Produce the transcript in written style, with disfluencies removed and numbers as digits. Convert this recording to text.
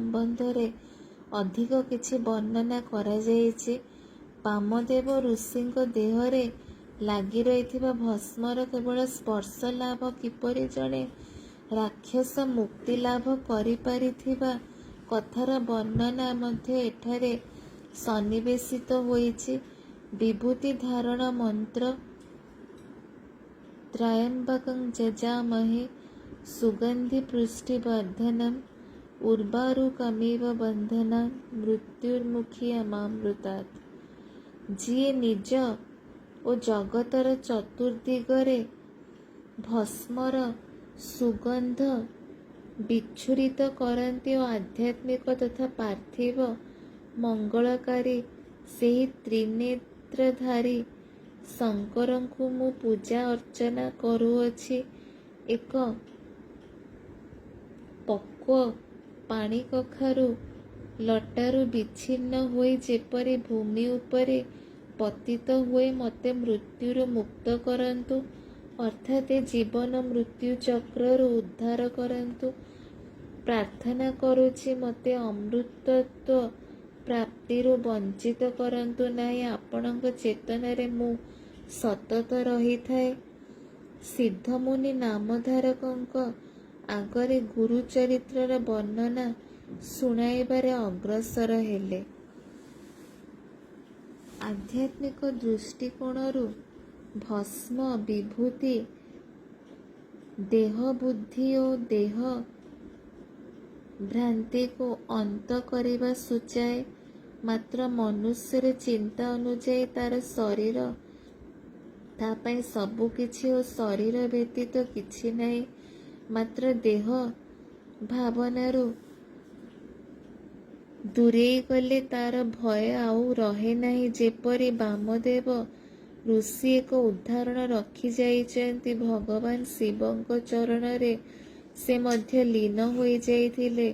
ସମ୍ବନ୍ଧରେ ଅଧିକ କିଛି ବର୍ଣ୍ଣନା କରାଯାଇଛି। ବାମଦେବ ଋଷିଙ୍କ ଦେହରେ ଲାଗି ରହିଥିବା ଭସ୍ମର କେବଳ ସ୍ପର୍ଶ ଲାଭ କିପରି ଜଣେ ରାକ୍ଷସ ମୁକ୍ତି ଲାଭ କରିପାରିଥିବା କଥାର ବର୍ଣ୍ଣନା ମଧ୍ୟ ଏଠାରେ ସନ୍ନିବେଶିତ ହୋଇଛି। ବିଭୂତି ଧାରଣ ମନ୍ତ୍ର ତ୍ର୍ୟମ୍ବକଂ ଯଜାମହେ ସୁଗନ୍ଧିଂ ପୁଷ୍ଟିବର୍ଦ୍ଧନମ୍ ଉର୍ବାରୁକମିବ ବନ୍ଧନାନ୍ ମୃତ୍ୟୁର୍ମୁକ୍ଷୀୟମାମୃତାତ୍। ଯିଏ ନିଜ ଓ ଜଗତର ଚତୁର୍ଦ୍ଦିଗରେ ଭସ୍ମର ସୁଗନ୍ଧ ବିଚ୍ଛୁରିତ କରନ୍ତି ଓ ଆଧ୍ୟାତ୍ମିକ ତଥା ପାର୍ଥିବ ମଙ୍ଗଳକାରୀ, ସେହି ତ୍ରିନେତ୍ରଧାରୀ ଶଙ୍କରଙ୍କୁ ମୁଁ ପୂଜା ଅର୍ଚ୍ଚନା କରୁଅଛି। ଏକ ପକ୍ୱ ପାଣିକଖାରୁ ଲଟାରୁ ବିଚ୍ଛିନ୍ନ ହୋଇ ଯେପରି ଭୂମି ଉପରେ ପତିତ ହୁଏ, ମୋତେ ମୃତ୍ୟୁରୁ ମୁକ୍ତ କରନ୍ତୁ, ଅର୍ଥାତ୍ ଏ ଜୀବନ ମୃତ୍ୟୁ ଚକ୍ରରୁ ଉଦ୍ଧାର କରନ୍ତୁ। ପ୍ରାର୍ଥନା କରୁଛି, ମୋତେ ଅମୃତତ୍ୱ ପ୍ରାପ୍ତିରୁ ବଞ୍ଚିତ କରନ୍ତୁ ନାହିଁ। ଆପଣଙ୍କ ଚେତନାରେ ମୁଁ ସତତ ରହିଥାଏ। ସିଦ୍ଧମୁନି ନାମଧାରକଙ୍କ ଆଗରେ ଗୁରୁଚରିତ୍ରର ବର୍ଣ୍ଣନା ଶୁଣାଇବାରେ ଅଗ୍ରସର ହେଲେ। ଆଧ୍ୟାତ୍ମିକ ଦୃଷ୍ଟିକୋଣରୁ ଭସ୍ମ ବିଭୂତି ଦେହବୁଦ୍ଧି ଓ ଦେହ ଭ୍ରାନ୍ତିକୁ ଅନ୍ତ କରିବା ସୂଚାଏ। ମାତ୍ର ମନୁଷ୍ୟର ଚିନ୍ତା ଅନୁଯାୟୀ ତାର ଶରୀର ତା ପାଇଁ ସବୁକିଛି ଓ ଶରୀର ବ୍ୟତୀତ କିଛି ନାହିଁ। ମାତ୍ର ଦେହ ଭାବନାରୁ ଦୂରେଇ ଗଲେ ତାର ଭୟ ଆଉ ରହେ ନାହିଁ। ଯେପରି ବାମଦେବ ଋଷି ଏକ ଉଦାହରଣ ରଖିଯାଇଛନ୍ତି, ଭଗବାନ ଶିବଙ୍କ ଚରଣରେ ସେ ମଧ୍ୟ ଲୀନ ହୋଇଯାଇଥିଲେ।